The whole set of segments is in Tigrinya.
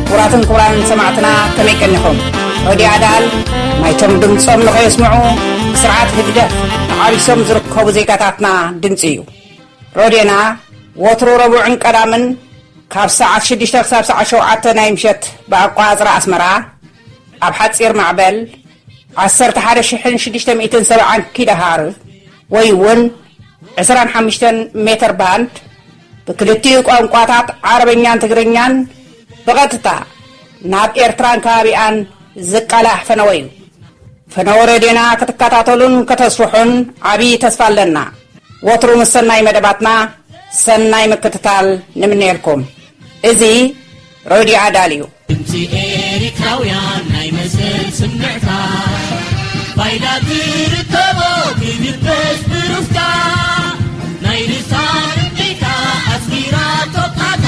ክቡራትን ክቡራንን ሰማዕትና፣ ከመይ ቀኒኹም? ሮድዮ ኣዳል ናይቶም ድምጾም ንኸየስምዑ ብስርዓት ህግደፍ ተሓሪሶም ዝርከቡ ዜጋታትና ድምጺ እዩ። ሮድዮና ወትሩ ረቡዕን ቀዳምን ካብ ሰዓት ሽዱሽተ ክሳብ ሰዓት ሸውዓተ ናይ ምሸት ብኣቋጽራ ኣስመራ ኣብ ሓጺር ማዕበል ዓሰርተ ሓደ ሽሕን ሽዱሽተ ሚእትን ሰብዓን ኪሎ ሃርዝ ወይ እውን ዕስራን ሓሙሽተን ሜትር ባንድ ብክልቲኡ ቋንቋታት ዓረበኛን ትግርኛን ብቐጥታ ናብ ኤርትራን ከባቢኣን ዝቃላሕ ፈነወ እዩ። ፈነወ ሬድዮና ክትከታተሉን ከተስፍሑን ዓብዪ ተስፋ ኣለና። ወትሩ ምስ ሰናይ መደባትና ሰናይ ምክትታል ንምነየልኩም። እዚ ሬድዮ ኣዳል እዩ። ድምፂ ኤሪትራውያን ናይ መሰል ስምዕታ ፋይዳ ትርከቦ ክግበስ ብሩፍታ ናይ ርሳ ርቅታ ኣስጊራ ቶቃታ።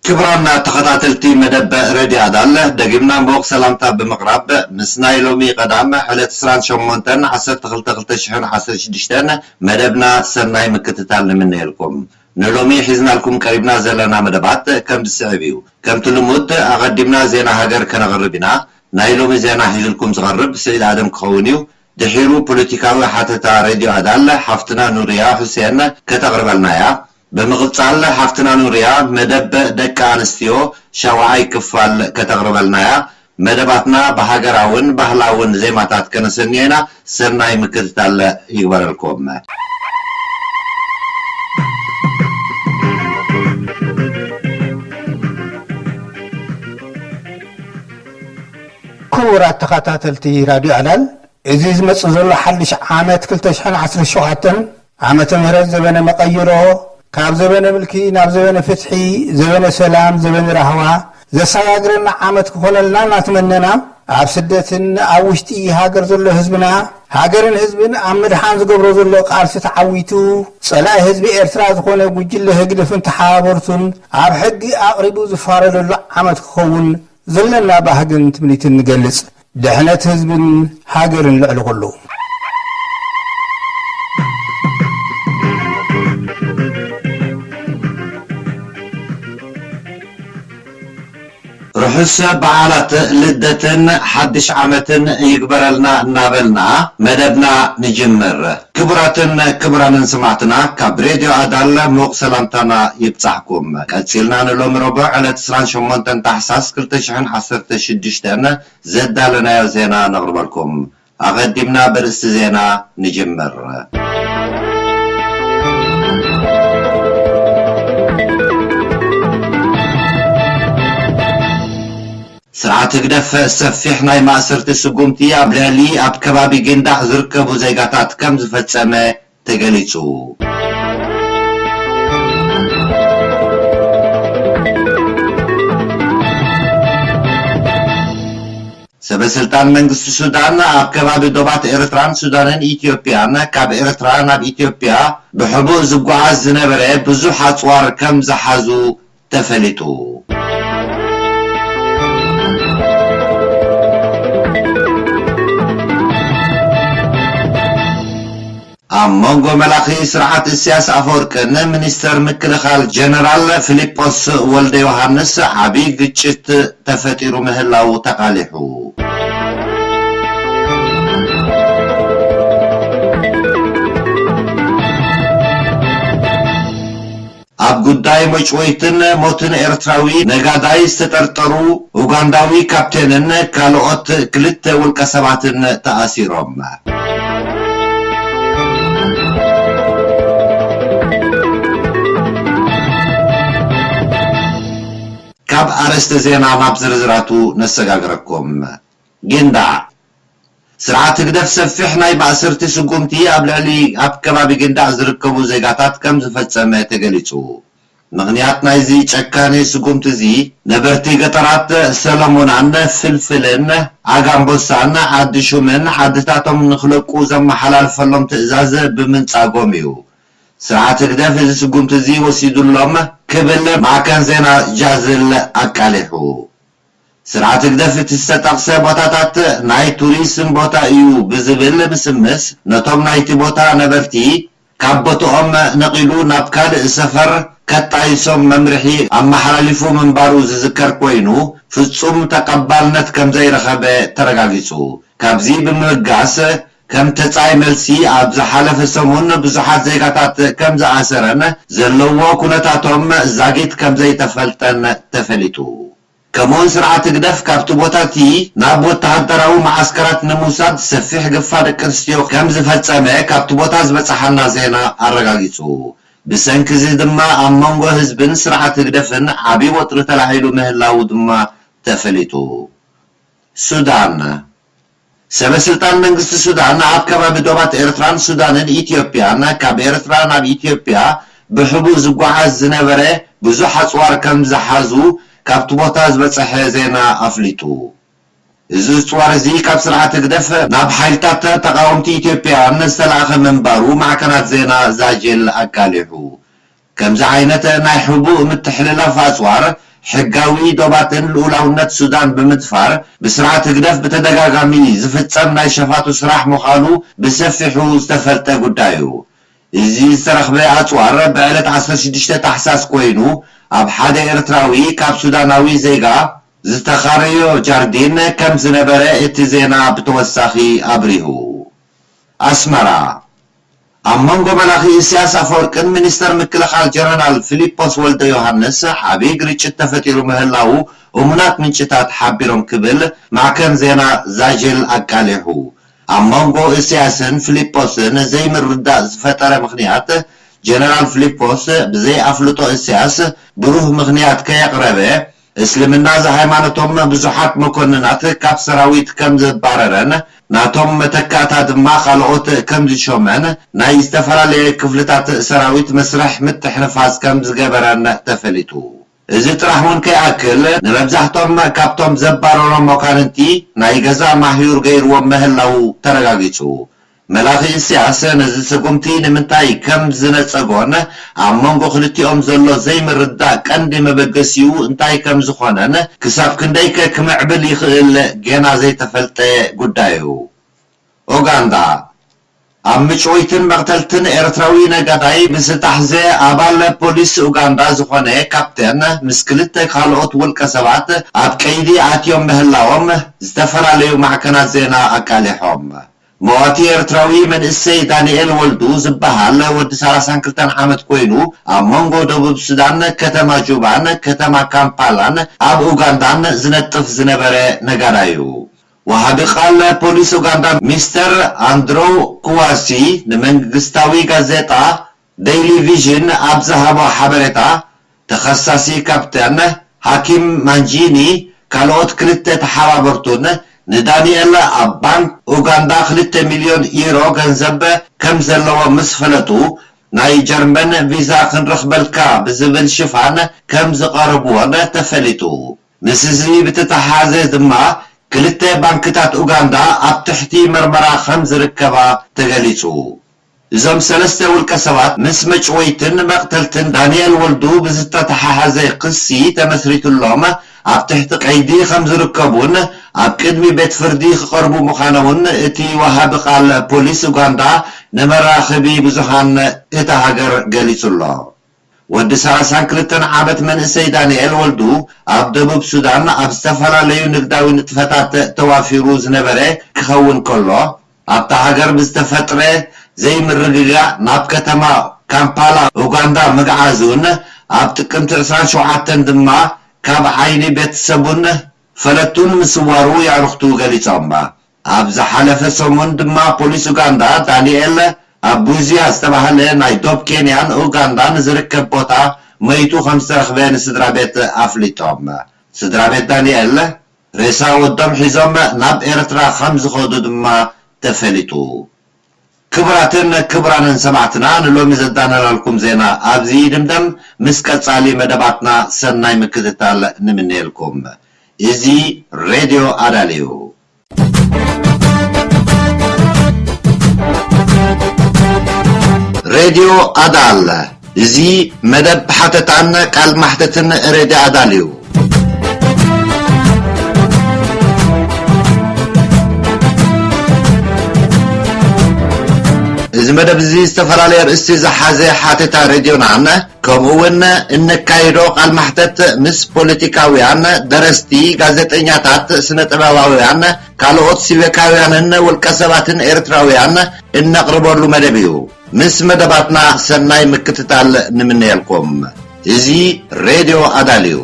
ክቡራና ተኸታተልቲ መደብ ሬድዮ ኣዳል፣ ደጊምና ምዉቕ ሰላምታ ብምቕራብ፣ ምስ ናይ ሎሚ ቀዳም ዕለት ዕስራን ሸሞንተን ዓሰርተ ክልተ ክልተ ሽሕን ዓሰርተ ሽዱሽተን መደብና ሰናይ ምክትታል ንምነየልኩም። ንሎሚ ሒዝናልኩም ቀሪብና ዘለና መደባት ከም ዝስዕብ እዩ። ከምቲ ልሙድ፣ ኣቐዲምና ዜና ሃገር ከነቕርብ ኢና። ናይ ሎሚ ዜና ሒዝልኩም ዝቐርብ ስዒድ ኣደም ክኸውን እዩ። ድሒሩ ፖለቲካዊ ሓተታ ሬድዮ ኣዳል ሓፍትና ኑርያ ሁሴን ከተቕርበልና እያ። ብምቕጻል ሓፍትና ኑርያ መደብ ደቂ ኣንስትዮ ሻውዓይ ክፋል ከተቕርበልና እያ። መደባትና ብሃገራውን ባህላውን ዜማታት ከነሰንዮ ኢና። ሰናይ ምክትታል ይግበረልኩም። ክቡራት ተኸታተልቲ ራድዮ ኣዳል፣ እዚ ዝመጽእ ዘሎ ሓድሽ ዓመት ክልተ ሽሕን ዓሰርተ ሸውዓተን ዓመተ ምህረት ዘበነ መቐይሮ፣ ካብ ዘበነ ምልኪ ናብ ዘበነ ፍትሒ፣ ዘበነ ሰላም፣ ዘበነ ራህዋ ዘሰጋግረና ዓመት ክኾነልና እናተመነና፣ ኣብ ስደትን ኣብ ውሽጢ ሃገር ዘሎ ህዝብና፣ ሃገርን ህዝብን ኣብ ምድሓን ዝገብሮ ዘሎ ቃልሲ ተዓዊቱ፣ ጸላኢ ህዝቢ ኤርትራ ዝኾነ ጉጅለ ህግደፍን ተሓባበርቱን ኣብ ሕጊ ኣቕሪቡ ዝፋረደሉ ዓመት ክኸውን ዘለና ባህግን ትምኒትን ንገልጽ። ድሕነት ህዝብን ሃገርን ልዕሊ ኩሉ። ርሑስ በዓላት ልደትን ሓድሽ ዓመትን ይግበረልና እናበልና መደብና ንጅምር። ክቡራትን ክቡራንን ሰማዕትና፣ ካብ ሬድዮ ኣዳል ምዉቕ ሰላምታና ይብጻሕኩም። ቀጺልና ንሎሚ ረቡዕ ዕለት ዕስራን ሸሞንተን ታሕሳስ ክልተ ሽሕን ዓሰርተ ሽዱሽተን ዘዳለናዮ ዜና ነቕርበልኩም። ኣቐዲምና ብርእስቲ ዜና ንጅምር። ስርዓት ህግደፍ ሰፊሕ ናይ ማእሰርቲ ስጉምቲ ኣብ ልዕሊ ኣብ ከባቢ ጊንዳዕ ዝርከቡ ዜጋታት ከም ዝፈጸመ ተገሊጹ። ሰበ ስልጣን መንግስቲ ሱዳን ኣብ ከባቢ ዶባት ኤርትራን ሱዳንን ኢትዮጵያን ካብ ኤርትራ ናብ ኢትዮጵያ ብሕቡእ ዝጓዓዝ ዝነበረ ብዙሕ ኣጽዋር ከም ዝሓዙ ተፈሊጡ። ኣብ መንጎ መላኺ ስርዓት እስያስ ኣፈወርቅን ሚኒስተር ምክልኻል ጀነራል ፊሊጶስ ወልደ ዮሃንስ ዓቢ ግጭት ተፈጢሩ ምህላዉ ተቓሊሑ። ኣብ ጉዳይ መጭወይትን ሞትን ኤርትራዊ ነጋዳይ ዝተጠርጠሩ ኡጋንዳዊ ካፕቴንን ካልኦት ክልተ ውልቀ ሰባትን ተኣሲሮም። ካብ ኣርእስተ ዜና ናብ ዝርዝራቱ ነሰጋግረኩም። ጊንዳዕ። ስርዓት ህግደፍ ሰፊሕ ናይ ማእሰርቲ ስጉምቲ ኣብ ልዕሊ ኣብ ከባቢ ጊንዳዕ ዝርከቡ ዜጋታት ከም ዝፈጸመ ተገሊጹ። ምኽንያት ናይዚ ጨካኒ ስጉምቲ እዚ፣ ነበርቲ ገጠራት ሰለሙናን ፍልፍልን ዓጋምቦሳን ዓዲ ሹምን ዓድታቶም ንኽለቁ ዘመሓላልፈሎም ትእዛዝ ብምንጻጎም እዩ። ስርዓት ህግደፍ እዚ ስጉምቲ እዚ ወሲዱሎም ክብል ማዕከን ዜና ጃዝል ኣቃሊሑ። ስርዓት ህግደፍ እቲ ዝተጠቕሰ ቦታታት ናይ ቱሪዝም ቦታ እዩ ብዝብል ምስምስ፣ ነቶም ናይቲ ቦታ ነበርቲ ካብ ቦትኦም ነቒሉ ናብ ካልእ ሰፈር ከጣይሶም መምርሒ ኣመሓላሊፉ ምንባሩ ዝዝከር ኮይኑ፣ ፍጹም ተቐባልነት ከም ዘይረኸበ ተረጋጊጹ። ካብዚ ብምብጋስ፣ ከም ተጻይ መልሲ ኣብ ዝሓለፈ ሰሙን ብዙሓት ዜጋታት ከም ዝኣሰረን ዘለዎ ኩነታቶም ዛጊት ከም ዘይተፈልጠን ተፈሊጡ። ከምኡውን ስርዓት ህግደፍ ካብቲ ቦታ እቲ ናብ ወተሃደራዊ መዓስከራት ንምውሳድ ሰፊሕ ግፋ ደቂ ኣንስትዮ ከም ዝፈጸመ ካብቲ ቦታ ዝበጽሓና ዜና ኣረጋጊጹ። ብሰንኪ እዚ ድማ ኣብ መንጎ ህዝብን ስርዓት ህግደፍን ዓቢ ወጥሪ ተላዒሉ ምህላዉ ድማ ተፈሊጡ። ሱዳን። ሰበ ስልጣን መንግስቲ ሱዳን ኣብ ከባቢ ዶባት ኤርትራን ሱዳንን ኢትዮጵያን ካብ ኤርትራ ናብ ኢትዮጵያ ብሕቡእ ዝጓዓዝ ዝነበረ ብዙሕ ኣጽዋር ከም ዝሓዙ ካብቲ ቦታ ዝበጽሐ ዜና ኣፍሊጡ። እዚ ኣጽዋር እዚ ካብ ስርዓት ህግደፍ ናብ ሓይልታት ተቃወምቲ ኢትዮጵያ ዝተላእኸ ምንባሩ ማዕከናት ዜና ዛጀል ኣቃሊሑ። ከምዚ ዓይነት ናይ ሕቡእ ምትሕልላፍ ኣጽዋር ሕጋዊ ዶባትን ልኡላውነት ሱዳን ብምድፋር ብስርዓት ህግደፍ ብተደጋጋሚ ዝፍጸም ናይ ሸፋቱ ስራሕ ምዃኑ ብሰፊሑ ዝተፈልጠ ጉዳይ እዩ። እዚ ዝተረኽበ ኣጽዋር ብዕለት ዓሰርተ ሽዱሽተ ታሕሳስ ኮይኑ ኣብ ሓደ ኤርትራዊ ካብ ሱዳናዊ ዜጋ ዝተኻረዮ ጃርዲን ከም ዝነበረ እቲ ዜና ብተወሳኺ ኣብሪሁ። ኣስመራ። ኣብ መንጎ መላኺ ኢሳያስ ኣፈወርቅን ሚኒስተር ምክልኻል ጀነራል ፊሊጶስ ወልደ ዮሃንስ ዓቢ ግርጭት ተፈጢሩ ምህላዉ እሙናት ምንጭታት ሓቢሮም ክብል ማዕከን ዜና ዛጀል ኣቃሊሑ። ኣብ መንጎ ኢሳያስን ፊሊጶስን ዘይምርዳእ ዝፈጠረ ምኽንያት፣ ጀነራል ፊሊጶስ ብዘይ ኣፍልጦ ኢሳያስ ብሩህ ምኽንያት ከየቕረበ፣ እስልምና ዝሃይማኖቶም ብዙሓት መኮንናት ካብ ሰራዊት ከም ዘባረረን ናቶም መተካእታ ድማ ካልኦት ከም ዝሾመን ናይ ዝተፈላለየ ክፍልታት ሰራዊት መስርሕ ምትሕንፋጽ ከም ዝገበረን ተፈሊጡ። እዚ ጥራሕ እውን ከይኣክል ንመብዛሕቶም ካብቶም ዘባረሮም መኳንንቲ ናይ ገዛ ማህዩር ገይርዎም ምህላዉ ተረጋጊጹ። መላኺ ኢሳያስ ነዚ ስጉምቲ ንምንታይ ከም ዝነጸጎን ኣብ መንጎ ክልቲኦም ዘሎ ዘይምርዳእ ቀንዲ መበገሲኡ እንታይ ከም ዝኾነን ክሳብ ክንደይከ ክምዕብል ይኽእል ጌና ዘይተፈልጠ ጉዳይ እዩ። ኡጋንዳ። ኣብ ምጭወይትን መቕተልትን ኤርትራዊ ነጋዳይ ብዝተታሕዘ ኣባል ፖሊስ ኡጋንዳ ዝኾነ ካፕቴን ምስ ክልተ ካልኦት ውልቀ ሰባት ኣብ ቀይዲ ኣትዮም ምህላዎም ዝተፈላለዩ ማዕከናት ዜና ኣቃሊሖም። መዋቲ ኤርትራዊ መንእሰይ ዳንኤል ወልዱ ዝበሃል ወዲ ሰላሳን ክልተን ዓመት ኮይኑ፣ ኣብ መንጎ ደቡብ ሱዳን ከተማ ጁባን ከተማ ካምፓላን ኣብ ኡጋንዳን ዝነጥፍ ዝነበረ ነጋዳይ እዩ። ወሃቢ ቃል ፖሊስ ኡጋንዳ ሚስተር ኣንድሮው ኩዋሲ ንመንግስታዊ ጋዜጣ ዴይሊ ቪዥን ኣብ ዝሃቦ ሓበሬታ፣ ተኸሳሲ ካፕተን ሃኪም ማንጂኒ ካልኦት ክልተ ተሓባበርቱን ንዳንኤል ኣብ ባንክ ኡጋንዳ ክልተ ሚልዮን ዩሮ ገንዘብ ከም ዘለዎ ምስ ፈለጡ፣ ናይ ጀርመን ቪዛ ክንረኽበልካ ብዝብል ሽፋን ከም ዝቐረብዎን ተፈሊጡ። ምስዚ ብተተሓሓዘ ድማ ክልተ ባንክታት ኡጋንዳ ኣብ ትሕቲ መርመራ ከም ዝርከባ ተገሊጹ። እዞም ሰለስተ ውልቀ ሰባት ምስ መጭወይትን መቕተልትን ዳንኤል ወልዱ ብዝተተሓሓዘ ክሲ ተመስሪቱሎም ኣብ ትሕቲ ቀይዲ ከም ዝርከቡን ኣብ ቅድሚ ቤት ፍርዲ ክቐርቡ ምዃኖምን እቲ ወሃቢ ቃል ፖሊስ ኡጋንዳ ንመራኸቢ ብዙሃን እታ ሃገር ገሊጹ ኣሎ። ወዲ ሰላሳን ክልተን ዓመት መንእሰይ ዳንኤል ወልዱ ኣብ ደቡብ ሱዳን ኣብ ዝተፈላለዩ ንግዳዊ ንጥፈታት ተዋፊሩ ዝነበረ ክኸውን ከሎ፣ ኣብታ ሃገር ብዝተፈጥረ ዘይምርግጋእ ናብ ከተማ ካምፓላ ኡጋንዳ ምግዓዙን ኣብ ጥቅምቲ ዕስራን ሸውዓተን ድማ ካብ ዓይኒ ቤተሰቡን ፈለቱን ምስዋሩ የዕሩኽቱ ገሊጾም። ኣብ ዝሓለፈ ሰሙን ድማ ፖሊስ ኡጋንዳ ዳንኤል ኣብ ቡዚያ ዝተባህለ ናይ ዶብ ኬንያን ኡጋንዳን ዝርከብ ቦታ መይቱ ከም ዝተረኽበ ንስድራ ቤት ኣፍሊጦም። ስድራ ቤት ዳንኤል ሬሳ ወዶም ሒዞም ናብ ኤርትራ ከም ዝኸዱ ድማ ተፈሊጡ። ክቡራትን ክቡራንን ሰማዕትና፣ ንሎሚ ዘዳለናልኩም ዜና ኣብዚ ይድምደም። ምስ ቀጻሊ መደባትና ሰናይ ምክትታል ንምነየልኩም። እዚ ሬድዮ ኣዳል እዩ። ሬድዮ ኣዳል፣ እዚ መደብ ሓተታን ቃል ማሕተትን ሬድዮ ኣዳል እዩ። እዚ መደብ እዚ ዝተፈላለየ ኣርእስቲ ዝሓዘ ሓተታ ሬድዮናን ከምኡ እውን እነካይዶ ቃል ማሕተት ምስ ፖለቲካውያን፣ ደረስቲ፣ ጋዜጠኛታት፣ ስነ ጥበባውያን፣ ካልኦት ሲቪካውያንን ውልቀ ሰባትን ኤርትራውያን እነቕርበሉ መደብ እዩ። ምስ መደባትና ሰናይ ምክትታል ንምነየልኩም። እዚ ሬድዮ ኣዳል እዩ።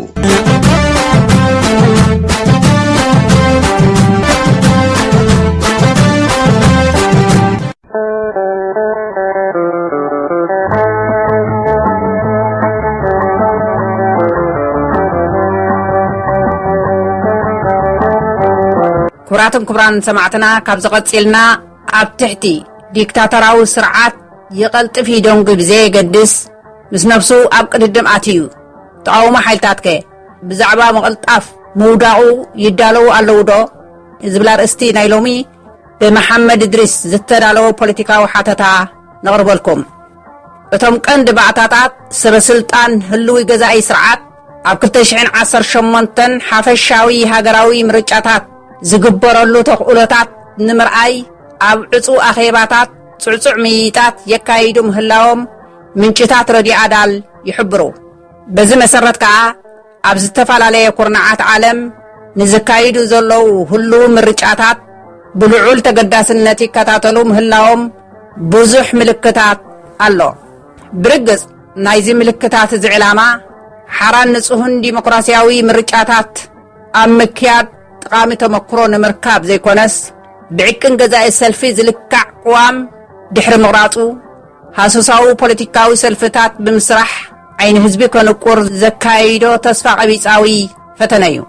ክቡራትን ክቡራን ሰማዕትና፣ ካብ ዝቐጺልና ኣብ ትሕቲ ዲክታተራዊ ስርዓት ይቐልጥፍ ይደንጉ ብዘየገድስ፣ ምስ ነብሱ ኣብ ቅድድም ኣትዩ። ተቓውሞ ሓይልታትከ ብዛዕባ ምቕልጣፍ ምውዳቑ ይዳለዉ ኣለዉ ዶ? ዝብል ኣርእስቲ ናይ ሎሚ ብመሓመድ እድሪስ ዝተዳለወ ፖለቲካዊ ሓተታ ነቕርበልኩም። እቶም ቀንዲ ባእታታት ሰበ ስልጣን ህልዊ ገዛኢ ስርዓት ኣብ ክልተ ሽሕን ዓሰርተ ሸሞንተን ሓፈሻዊ ሃገራዊ ምርጫታት ዝግበረሉ ተኽእሎታት ንምርኣይ ኣብ ዕጹው ኣኼባታት ጽዕጹዕ ምይይጣት የካይዱ ምህላዎም ምንጭታት ረድዮ ኣዳል ይሕብሩ። በዚ መሰረት ከኣ ኣብ ዝተፈላለየ ኩርናዓት ዓለም ንዝካይዱ ዘለዉ ህሉው ምርጫታት ብልዑል ተገዳስነት ይከታተሉ ምህላዎም ብዙሕ ምልክታት ኣሎ። ብርግጽ ናይዚ ምልክታት እዚ ዕላማ ሓራን ንጹህን ዲሞክራሲያዊ ምርጫታት ኣብ ምክያድ ጠቓሚ ተመክሮ ንምርካብ ዘይኮነስ፣ ብዕቅን ገዛኢ ሰልፊ ዝልካዕ ቅዋም ድሕሪ ምቕራጹ፣ ሃሱሳዊ ፖለቲካዊ ሰልፍታት ብምስራሕ ዓይኒ ህዝቢ ከንቁር ዘካይዶ ተስፋ ቀቢጻዊ ፈተነ እዩ።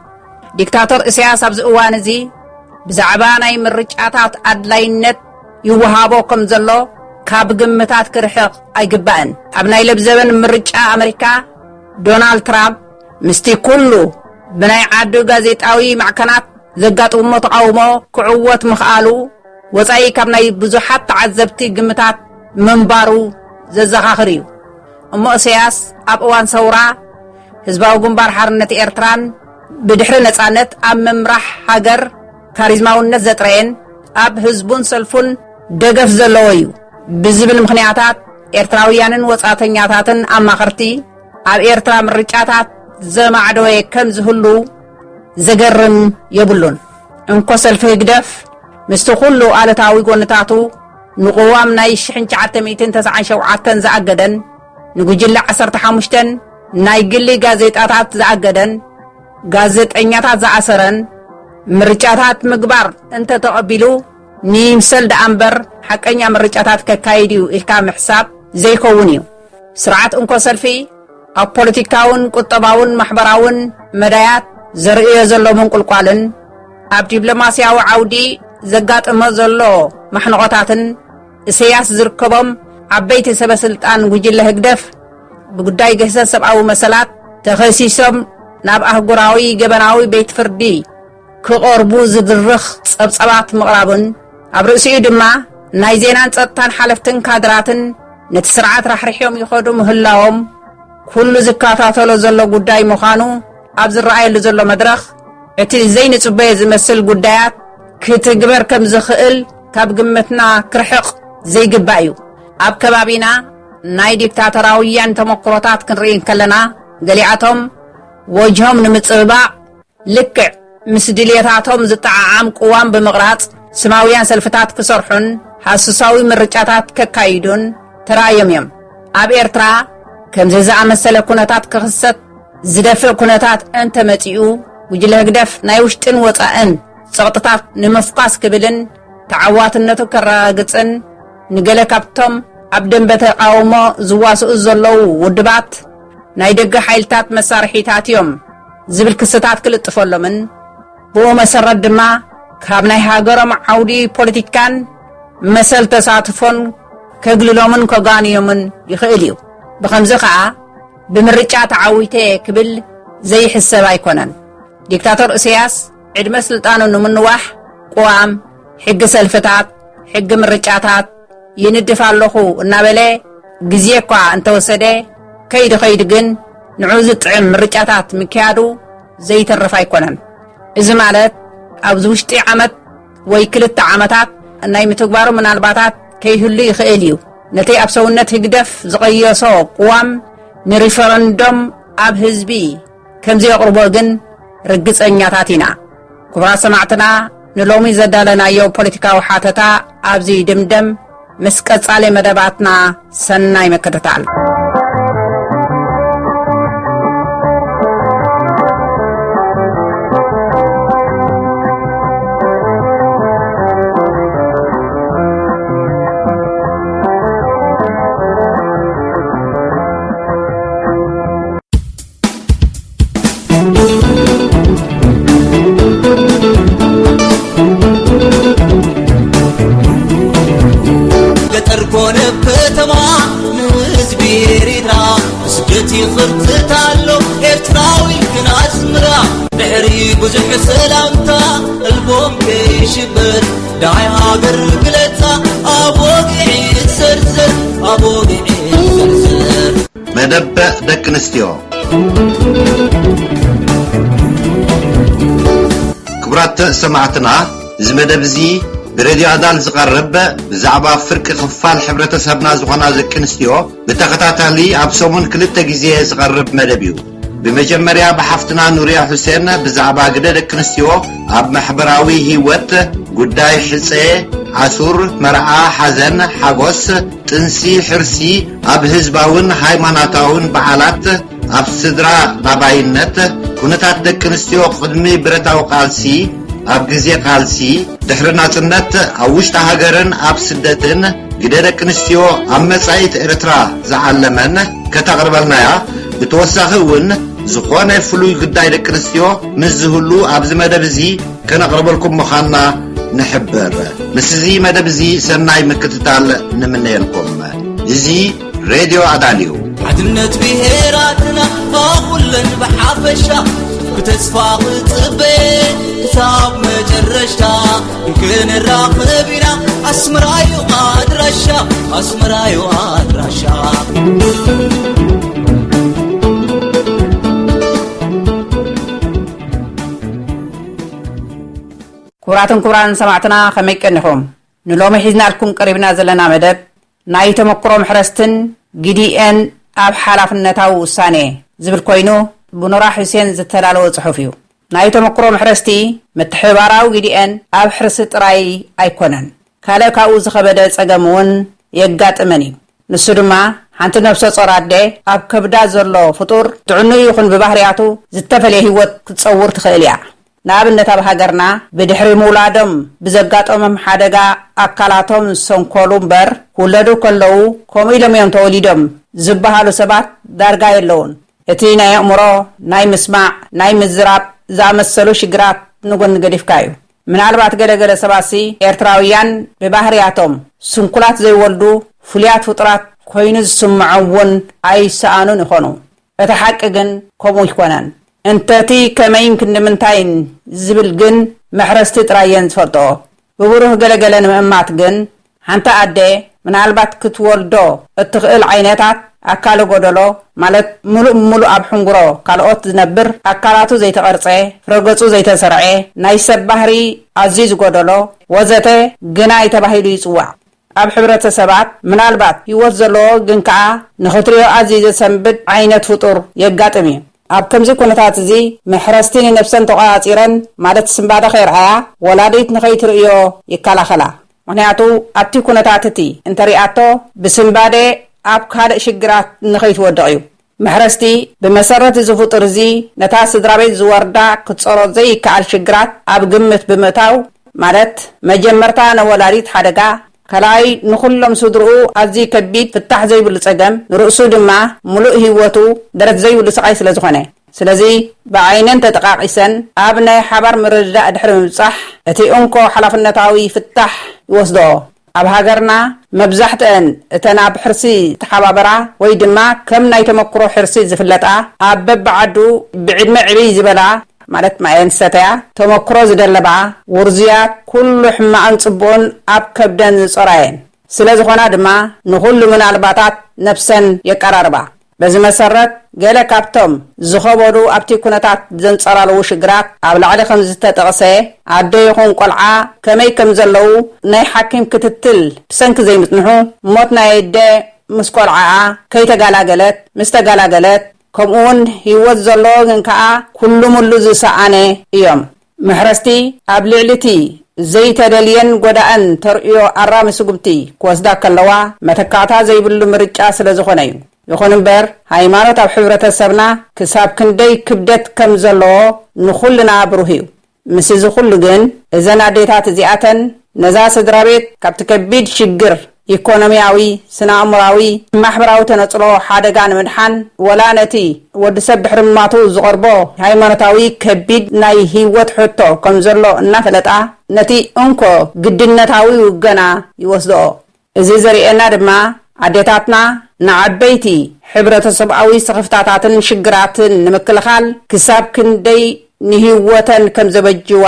ዲክታቶር እስያስ ኣብዚ እዋን እዚ ብዛዕባ ናይ ምርጫታት ኣድላይነት ይወሃቦ ከም ዘሎ ካብ ግምታት ክርሕቕ ኣይግባእን። ኣብ ናይ ለብዘበን ምርጫ ኣመሪካ ዶናልድ ትራምፕ ምስቲ ኩሉ ብናይ ዓዱ ጋዜጣዊ ማዕከናት ዘጋጥሞ ተቓውሞ ክዕወት ምኽኣሉ ወጻኢ ካብ ናይ ብዙሓት ተዓዘብቲ ግምታት ምንባሩ ዘዘኻኽር እዩ። እሞ እሰያስ ኣብ እዋን ሰውራ ህዝባዊ ግንባር ሓርነት ኤርትራን ብድሕሪ ነጻነት ኣብ ምምራሕ ሃገር ካሪዝማውነት ዘጥረየን ኣብ ህዝቡን ሰልፉን ደገፍ ዘለዎ እዩ ብዝብል ምኽንያታት ኤርትራውያንን ወጻእተኛታትን ኣማኸርቲ ኣብ ኤርትራ ምርጫታት ዘማዕደወ ከም ዝህሉ ዘገርም የብሉን። እንኮ ሰልፊ ህግደፍ ምስቲ ኩሉ ኣሉታዊ ጎንታቱ ንቅዋም ናይ ሽሕን ትሽዓተ ሚእትን ተስዓን ሸውዓተን ዝኣገደን ንጉጅለ ዓሰርተ ሓሙሽተን ናይ ግሊ ጋዜጣታት ዝኣገደን ጋዜጠኛታት ዝኣሰረን ምርጫታት ምግባር እንተተቐቢሉ ንይምሰል ደኣ እምበር ሓቀኛ ምርጫታት ከካይድ እዩ ኢልካ ምሕሳብ ዘይከውን እዩ። ስርዓት እንኮ ሰልፊ ኣብ ፖለቲካውን ቁጠባውን ማሕበራውን መዳያት ዘርእዮ ዘሎ ምንቁልቋልን ኣብ ዲፕሎማስያዊ ዓውዲ ዘጋጥሞ ዘሎ ማሕንቖታትን እሰያስ ዝርከቦም ዓበይቲ ሰበ ስልጣን ጉጅለ ህግደፍ ብጉዳይ ግህሰት ሰብኣዊ መሰላት ተኸሲሶም ናብ ኣህጉራዊ ገበናዊ ቤት ፍርዲ ክቐርቡ ዝድርኽ ጸብጻባት ምቕራቡን ኣብ ርእሲኡ ድማ ናይ ዜናን ጸጥታን ሓለፍትን ካድራትን ነቲ ስርዓት ራሕሪሖም ይኸዱ ምህላዎም ኩሉ ዝከታተሎ ዘሎ ጉዳይ ምዃኑ ኣብ ዝረኣየሉ ዘሎ መድረኽ፣ እቲ ዘይንጽበዮ ዝመስል ጉዳያት ክትግበር ከም ዝኽእል ካብ ግምትና ክርሕቕ ዘይግባእ እዩ። ኣብ ከባቢና ናይ ዲክታቶራውያን ተመክሮታት ክንርኢ እንከለና፣ ገሊኣቶም ወጅሆም ንምጽብባቕ ልክዕ ምስ ድልየታቶም ዝጠዓዓም ቅዋም ብምቕራጽ፣ ስማውያን ሰልፍታት ክሰርሑን ሃሱሳዊ ምርጫታት ከካይዱን ተራእዮም እዮም። ኣብ ኤርትራ ከምዚ ዝኣመሰለ ኩነታት ክኽሰት ዝደፍእ ኩነታት እንተመጺኡ፣ ጉጅለ ህግደፍ ናይ ውሽጥን ወጻእን ጸቕጥታት ንምፍኳስ ክብልን ተዓዋትነቱ ከረጋግጽን፣ ንገለ ካብቶም ኣብ ደንበ ተቃውሞ ዝዋስኡ ዘለዉ ውድባት ናይ ደገ ሓይልታት መሳርሒታት እዮም ዝብል ክስታት ክልጥፈሎምን፣ ብኡ መሰረት ድማ ካብ ናይ ሃገሮም ዓውዲ ፖለቲካን መሰል ተሳትፎን ከግልሎምን ከጋንዮምን ይኽእል እዩ። ብኸምዚ ኸኣ ብምርጫ ተዓዊተ ክብል ዘይሕሰብ ኣይኮነን። ዲክታቶር እስያስ ዕድመ ስልጣኑ ንምንዋሕ ቅዋም፣ ሕጊ ሰልፍታት፣ ሕጊ ምርጫታት ይንድፍ ኣለኹ እናበለ ግዜ እኳ እንተወሰደ፣ ከይዲ ከይዲ ግን ንዑ ዝጥዕም ምርጫታት ምክያዱ ዘይተርፍ ኣይኮነን። እዚ ማለት ኣብዚ ውሽጢ ዓመት ወይ ክልተ ዓመታት ናይ ምትግባሩ ምናልባታት ከይህሉ ይኽእል እዩ። ነቲ ኣብ ሰውነት ህግደፍ ዝቐየሶ ቅዋም ንሪፈረንዶም ኣብ ህዝቢ ከም ዘየቕርቦ ግን ርግጸኛታት ኢና። ክቡራት ሰማዕትና፣ ንሎሚ ዘዳለናዮ ፖለቲካዊ ሓተታ ኣብዚ ይድምደም። ምስ ቀጻሊ መደባትና ሰናይ ምክትታል። ገጠር ኮነ ከተማ ንህዝቢ ኤሪትራ ብስደት ይኽርትት ኣሎ ኤርትራዊ ግን ኣስምራ ድሕሪ ብዙሕ ሰላምታ ቀልቦም ከይሽበር ዳይ ሃገር ግለጻ ኣብ ወግዒ ዘርዘር ኣብ ወግዒ ዘርዘር መደብ ደቂ ኣንስትዮ። ክቡራት ሰማዕትና፣ እዚ መደብ እዚ ብሬድዮ ኣዳል ዝቐርብ ብዛዕባ ፍርቂ ክፋል ሕብረተሰብና ዝኾና ደቂ ኣንስትዮ ብተኸታታሊ ኣብ ሰሙን ክልተ ግዜ ዝቐርብ መደብ እዩ። ብመጀመርያ ብሓፍትና ኑርያ ሑሴን ብዛዕባ ግደ ደቂ ኣንስትዮ ኣብ ማሕበራዊ ህይወት፣ ጉዳይ ሕጸ፣ ኣሱር፣ መርዓ፣ ሓዘን፣ ሓጎስ፣ ጥንሲ፣ ሕርሲ፣ ኣብ ህዝባውን ሃይማኖታውን በዓላት፣ ኣብ ስድራ ናባይነት፣ ኩነታት ደቂ ኣንስትዮ ቅድሚ ብረታዊ ቃልሲ፣ ኣብ ግዜ ቃልሲ፣ ድሕሪ ናጽነት፣ ኣብ ውሽጢ ሃገርን ኣብ ስደትን፣ ግደ ደቂ ኣንስትዮ ኣብ መጻኢት ኤርትራ ዝዓለመን ከተቕርበልናያ። ብተወሳኺ እውን ዝኾነ ፍሉይ ጉዳይ ደቂ ኣንስትዮ ምስ ዝህሉ ኣብዚ መደብ እዚ ከነቕርበልኩም ምዃንና ንሕብር። ምስዚ መደብ እዚ ሰናይ ምክትታል ንምነየልኩም። እዚ ሬድዮ ኣዳልዩ። ሓድነት ብሄራትና ኩለን ብሓፈሻ ብተስፋ ክጽበየ ክሳብ መጨረሽታ ክንራኸብ ኢና ኣስመራዩ ኣድራሻ ኣስመራዩ ኣድራሻ ክቡራትን ክቡራን ሰማዕትና ከመይ ቀኒኹም? ንሎሚ ሒዝናልኩም ቀሪብና ዘለና መደብ ናይ ተመክሮ ምሕረስትን ግዲኤን ኣብ ሓላፍነታዊ ውሳኔ ዝብል ኮይኑ ብኑራ ሑሴን ዝተዳለወ ጽሑፍ እዩ። ናይ ተመክሮ ምሕረስቲ ምትሕብባራዊ ግዲኤን ኣብ ሕርሲ ጥራይ ኣይኮነን። ካልእ ካብኡ ዝኸበደ ጸገም እውን የጋጥመን እዩ። ንሱ ድማ ሓንቲ ነብሰ ጾር ኣደ ኣብ ከብዳ ዘሎ ፍጡር ጥዕንኡ ይኹን ብባህርያቱ ዝተፈልየ ህይወት ክትጸውር ትኽእል እያ። ንኣብነት ኣብ ሃገርና ብድሕሪ ምውላዶም ብዘጋጠሞም ሓደጋ ኣካላቶም ዝሰንከሉ እምበር ክውለዱ ከለዉ ከምኡ ኢሎም እዮም ተወሊዶም ዝበሃሉ ሰባት ዳርጋ የለዉን። እቲ ናይ ኣእምሮ፣ ናይ ምስማዕ፣ ናይ ምዝራብ ዝኣመሰሉ ሽግራት ንጎኒ ገዲፍካ እዩ። ምናልባት ገለ ገለ ሰባትሲ ኤርትራውያን ብባህርያቶም ስንኩላት ዘይወልዱ ፍሉያት ፍጡራት ኮይኑ ዝስምዖም እውን ኣይሰኣኑን ይኾኑ። እቲ ሓቂ ግን ከምኡ ኣይኮነን። እንተቲ ከመይን ክንድምንታይን ዝብል ግን መሕረስቲ ጥራይ እየን ዝፈልጥኦ። ብብሩህ ገለገለ ንምእማት ግን፣ ሓንቲ ኣደ ምናልባት ክትወልዶ እትኽእል ዓይነታት ኣካለ ጎደሎ፣ ማለት ምሉእ ብምሉእ ኣብ ሕንጉሮ ካልኦት ዝነብር ኣካላቱ ዘይተቐርጸ፣ ፍረገጹ ዘይተሰርዔ፣ ናይ ሰብ ባህሪ ኣዝዩ ዝጎደሎ፣ ወዘተ ግናይ ተባሂሉ ይጽዋዕ። ኣብ ሕብረተሰባት ምናልባት ህይወት ዘለዎ ግን ከኣ ንኽትሪኦ ኣዝዩ ዘሰንብድ ዓይነት ፍጡር የጋጥም እዩ። ኣብ ከምዚ ኩነታት እዚ መሕረስቲ ንነብሰን ተቖጻጺረን ማለት ስንባደ ከየርኣያ ወላዲት ንኸይትርእዮ ይከላኸላ። ምኽንያቱ ኣብቲ ኩነታት እቲ እንተሪኣቶ ብስንባደ ኣብ ካልእ ሽግራት ንኸይትወድቕ እዩ። መሕረስቲ ብመሰረት እዚ ፍጡር እዚ ነታ ስድራ ቤት ዝወርዳ ክትጸሮ ዘይከኣል ሽግራት ኣብ ግምት ብምእታው ማለት መጀመርታ ንወላዲት ሓደጋ ካልኣይ ንኹሎም ስድርኡ ኣዝዩ ከቢድ ፍታሕ ዘይብሉ ጸገም ንርእሱ ድማ ምሉእ ህይወቱ ደረት ዘይብሉ ስቓይ ስለ ዝኾነ። ስለዚ ብዓይነን ተጠቓቒሰን ኣብ ናይ ሓባር ምርድዳእ ድሕሪ ምብጻሕ እቲ እንኮ ሓላፍነታዊ ፍታሕ ይወስድኦ። ኣብ ሃገርና መብዛሕትአን እተን ኣብ ሕርሲ ዝተሓባበራ ወይ ድማ ከም ናይ ተመክሮ ሕርሲ ዝፍለጣ፣ ኣብ በብዓዱ ብዕድመ ዕብይ ዝበላ፣ ማለት ማየን ዝሰተያ፣ ተመክሮ ዝደለባ፣ ውርዙያት፣ ኩሉ ሕማቕን ጽቡቕን ኣብ ከብደን ዝጾራ እየን። ስለ ዝኾና ድማ ንኹሉ ምናልባታት ነብሰን የቀራርባ። በዚ መሰረት ገለ ካብቶም ዝኸበዱ ኣብቲ ኩነታት ዘንጸላለዉ ሽግራት ኣብ ላዕሊ ከም ዝተጠቕሰ፣ ኣደ ይኹን ቆልዓ ከመይ ከም ዘለዉ ናይ ሓኪም ክትትል ብሰንኪ ዘይምጽንሑ፣ ሞት ናይ ኣደ ምስ ቆልዓኣ ከይተጋላገለት፣ ምስ ተጋላገለት፣ ከምኡውን ህይወት ዘሎ ግን ከኣ ኩሉ ሙሉ ዝሰኣነ እዮም። መሕረስቲ ኣብ ልዕሊ እቲ ዘይተደልየን ጎዳእን ተርእዮ ኣራሚ ስጉምቲ ክወስዳ ከለዋ መተካእታ ዘይብሉ ምርጫ ስለ ዝኾነ እዩ። ይኹን እምበር፣ ሃይማኖት ኣብ ሕብረተሰብና ክሳብ ክንደይ ክብደት ከም ዘለዎ ንኹልና ብሩህ እዩ። ምስ እዚ ኩሉ ግን፣ እዘን ኣዴታት እዚኣተን ነዛ ስድራ ቤት ካብቲ ከቢድ ሽግር፣ ኢኮኖሚያዊ፣ ስነ-ኣእምራዊ፣ ማሕበራዊ ተነጽሎ ሓደጋ ንምድሓን፣ ወላ ነቲ ወዲ ሰብ ድሕሪ ምማቱ ዝቐርቦ ሃይማኖታዊ ከቢድ ናይ ህይወት ሕቶ ከም ዘሎ እናፈለጣ፣ ነቲ እንኮ ግድነታዊ ውገና ይወስድኦ። እዚ ዘርእየና ድማ፣ ኣዴታትና ንዓበይቲ ሕብረተሰብኣዊ ስኽፍታታትን ሽግራትን ንምክልኻል ክሳብ ክንደይ ንህይወተን ከም ዘበጅዋ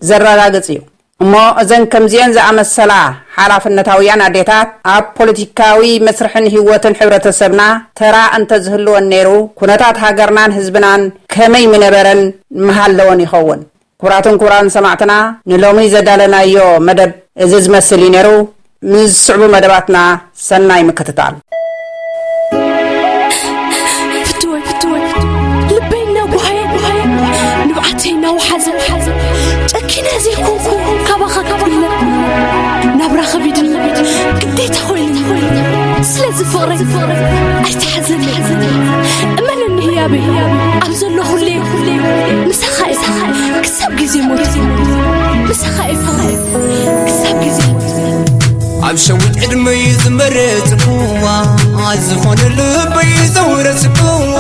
ዘረጋግጽ እዩ። እሞ እዘን ከምዚአን ዝኣመሰላ ሓላፍነታውያን ኣዴታት ኣብ ፖለቲካዊ መስርሕን ህይወትን ሕብረተሰብና ተራ እንተዝህልወን ነይሩ፣ ኩነታት ሃገርናን ህዝብናን ከመይ ምነበረን ምሃለወን ይኸውን። ክቡራትን ክቡራን ሰማዕትና፣ ንሎሚ ዘዳለናዮ መደብ እዚ ዝመስል እዩ ነይሩ። ምስ ዝስዕቡ መደባትና ሰናይ ምክትታል። ፍትወይ፣ ፍትወይ፣ ልበይ እናጓሃየ፣ ንብዓተይ እናወሓዘ፣ ጨኪነ ዘይኮንኩ ካባኻ ክፍለ፣ ናብራ ከቢድን ግዴታ ኮይኑን፣ ስለዚ ፍቕረይ ኣይትሓዘለይ፣ እመነኒ ህያበይ፣ ኣብ ዘለኹለይ ምሳኻ እየ፣ ክሳብ ግዜ ሞት ምሳኻ እየ ፍቕረይ፣ ክሳብ ግዜ ሞት። ኣብ ሸዊት ዕድመይ ዝመረጽኩዋ፣ ዝኾነ ልበይ ዘውረስኩዋ፣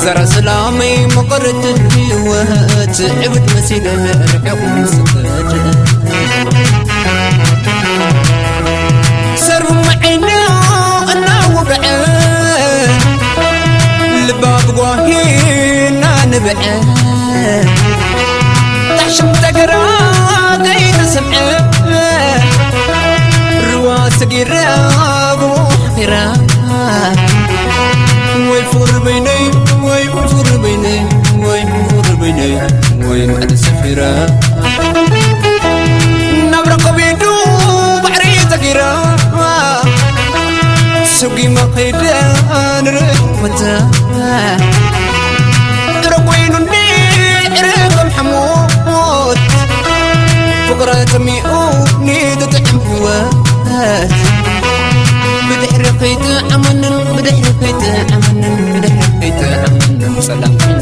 ዘራ ሰላመይ መቐረት ህይወት፣ ዕብድ መሲለ ርሕቕ ስደት። ሰርቡ መዒና እናወግዐ፣ ልባ ብጓሂ እናንብዐ፣ ጣዕሽም ተገራ ከይተሰምዐ፣ ርዋ ሰጊራ ብወሓኺራ፣ ወይ ፍቕሪ በይነይ፣ ወይ ፍቕሪ በይነይ፣ ወይ ፍቕሪ በይነይ፣ ወይ ማዕረ ሰፊራ። ናብራ ከቢዱ ባሕሪ ተጊራ፣ ሰጒማ ከይደ ንርኢ ቦታ። ጥረ ኮይኑኒ ዕረ ከም ሓሞት፣ ፍቕራ ጠሚኡኒ ዝጥዕም ህይወት። ብድሕሪ ከይጥዕመንን፣ ብድሕሪ ከይጥዕመንን፣ ብድሕሪ ከይጥዕመንን፣ ሰላም ኮይኑ።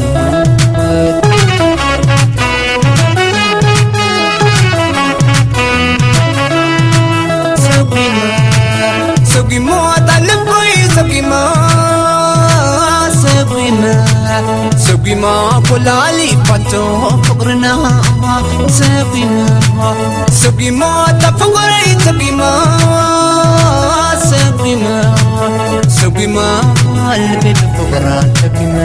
ሰጒማ፣ ሰጒማ፣ እታ ልበይ ሰጒማ፣ ሰጒማ፣ ሰጒማ፣ ኮላሊባቶ ፍቕርና፣ ሰጒማ፣ ሰጒማ፣ እታ ፍቕረይ ሰጒማ፣ ሰጒማ፣ ሰጒማ፣ ልበይ ብፍቕራ ሰጒማ።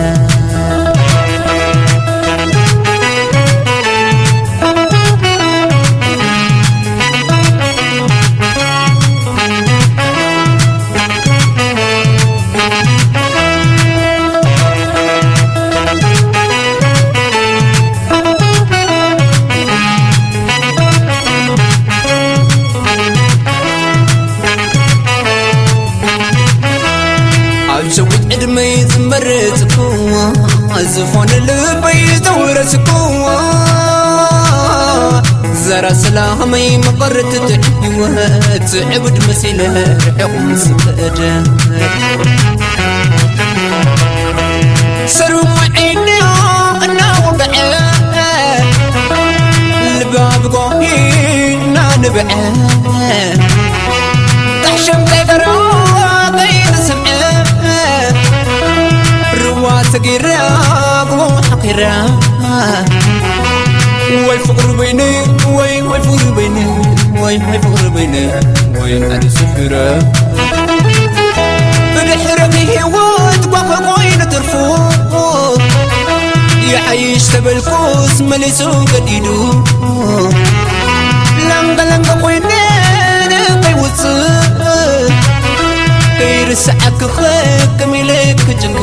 ኣብ ሸዊት ዕድመይ ዝመረጽኩዋ፣ ዝኾነ ልበይ ዘውረስኩዋ፣ ዘራ ሰላመይ መቐረት ትሕት ህይወት፣ ዕቡድ መሲለ ርሑቕ ምስ ከደ። ሰሩ ዓይና እናወግዐ፣ ልባ ብጓሂ እናንብዐ፣ ጣዕሽም ጠገራ ከይተሰምዐ፣ ርዋ ሰጊራ፣ ጎቦ ሓኺራ፣ ወይ ፍቕሪ በይነ ወይ ወይ ፍቕሪ በይነ ወይ ወይ ፍቕሪ በይነ ወይ ኣደ ስፍረ ብድሕረት ህይወት ጓኸ ኮይኑ ትርፉ ይሓይሽ ተበልኩስ መሊሱ ገዲዱ ለንገ ለንገ ኮይነ ከይውፅእ ከይርስዓክኸ ከሚለ ክጭንቅ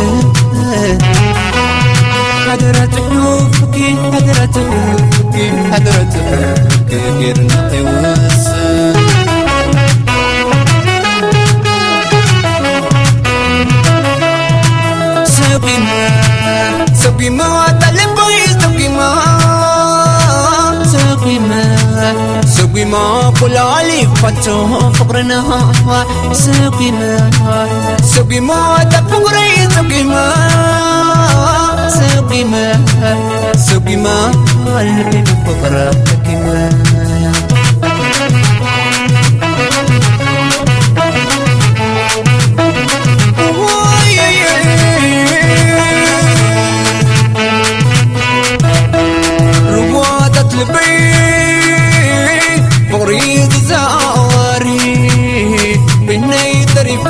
ሓደራ ትሑፍኪ ሓደራ ትሑፍኪ ሓደራ ትሑፍኪ ጌርና ከይወስን ሰጒማ ሰጒማ ኣታ ልበይ ሰጒማ ሰጒማ ሰጒማ ኩላሊፋቶ ፍቕርና ሰጒማ ሰጒማ ኣታ ፍቕረይ ሰጒማ ሰጒማ ሰጒማ ልበይ ብፍቕራ ሰጒማ ርዋታት ልበይ ፍቕሪ ዝዛወሪ ብነይ ተሪፈ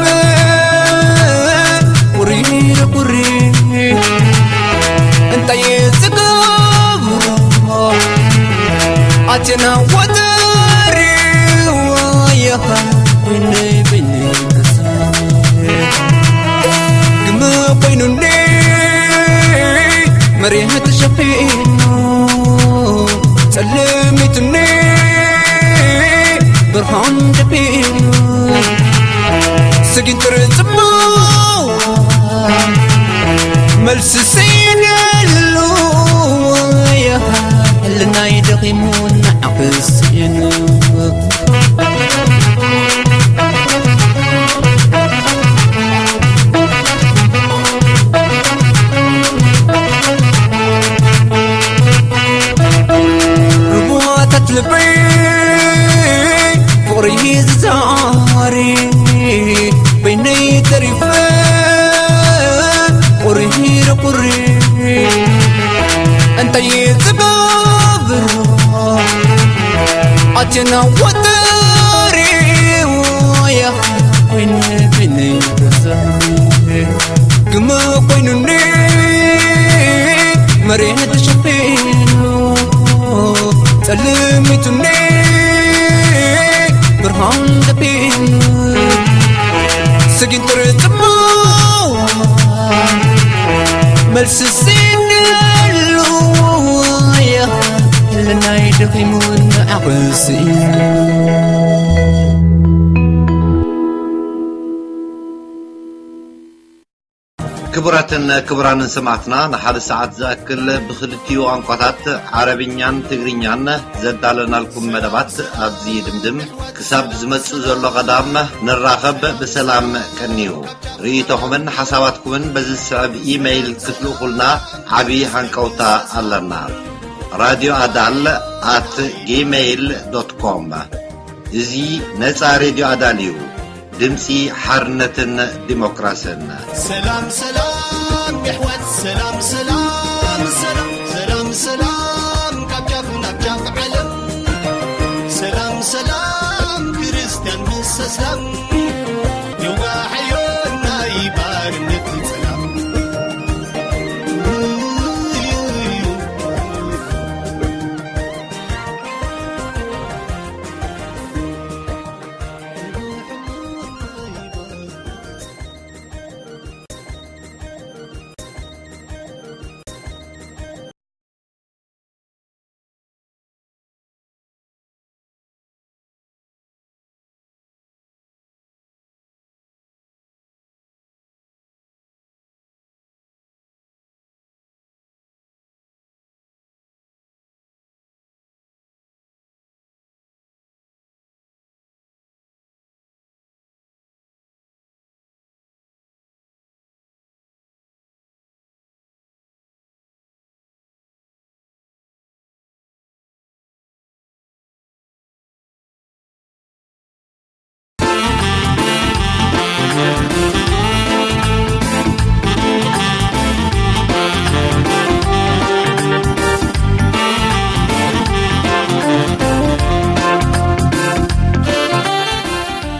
ቁሪ ቁሪ እንታይ ዝገብሮ ኣቴና ወደሪ ወየኻ ብነይ ብነይ ግመ ኮይኑኒ መሬት ተሸፊኑ ጸልሚትኒ ብርሃን ደፊኑ ስጊን ትርጽሞ መልሲ ሲነሉ ሕልናይ ደኺሙ ንዓኽስኢኑ ርቡዋታት ልበይ ፍቕሪ ዝዛሪ በይነይ ተሪፈ ቁሪ ቁሪ እንታይ ዝገብሮ ኣቴና ወደሪ ወያ ኮይነ ኮይነ ግመ ኮይኑኒ መሬት ተሸፊኑ ጸልሚቱኒ ብርሃን ደፊኑ ስጊን ጥርጥሞ መልሲ ሲንሉ ልናይ ደኺሙ ንዓቕስኢኑ ክቡራትን ክቡራንን ሰማዕትና ንሓደ ሰዓት ዝኣክል ብኽልቲኡ ቋንቋታት ዓረብኛን ትግርኛን ዘዳለናልኩም መደባት ኣብዚ ይድምድም። ክሳብ ዝመጽእ ዘሎ ቀዳም ንራኸብ ብሰላም ቀንዩ። ርእይቶኹምን ሓሳባትኩምን በዚ ዝስዕብ ኢመይል ክትልእኹልና ዓቢ ሃንቀውታ ኣለና። ራድዮ ኣዳል ኣት ጂሜይል ዶት ኮም። እዚ ነጻ ሬድዮ ኣዳል እዩ። ድምጺ ሓርነትን ዲሞክራስን። ሰላም ሰላም የሕዋት ሰላም ሰላም ሰላም ሰላም ሰላም ካብ ጫፍ ናብ ጫፍ ዓለም ሰላም ሰላም ክርስትያን ምስ ኣስላም